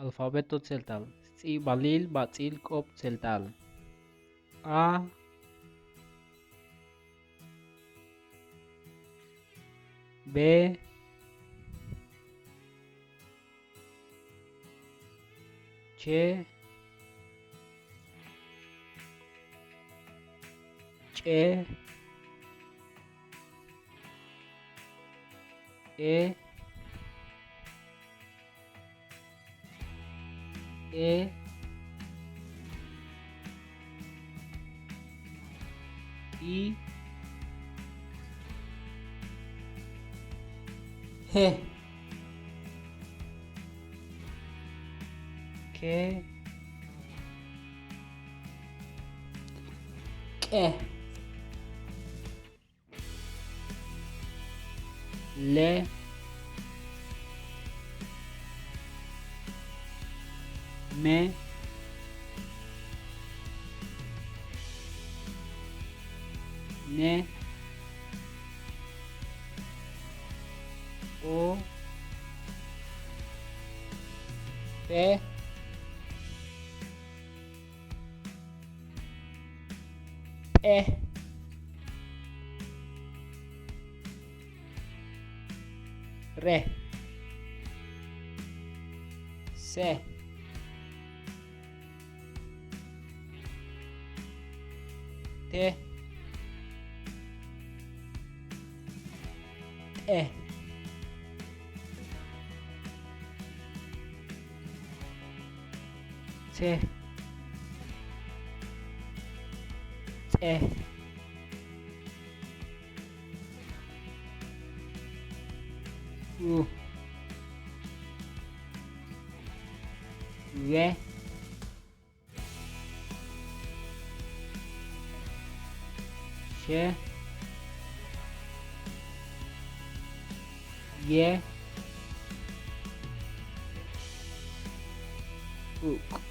Alfabeto tzeltal. Tz'ib'alil b'atz'il k'ob' tzeltal. A, B, Ch, Ch'e, E, E, I, H, K, Q'e, L, M, N, O, P, P, R, C, T, T, C, Tz'e, U, W, Ş, Y, Uk.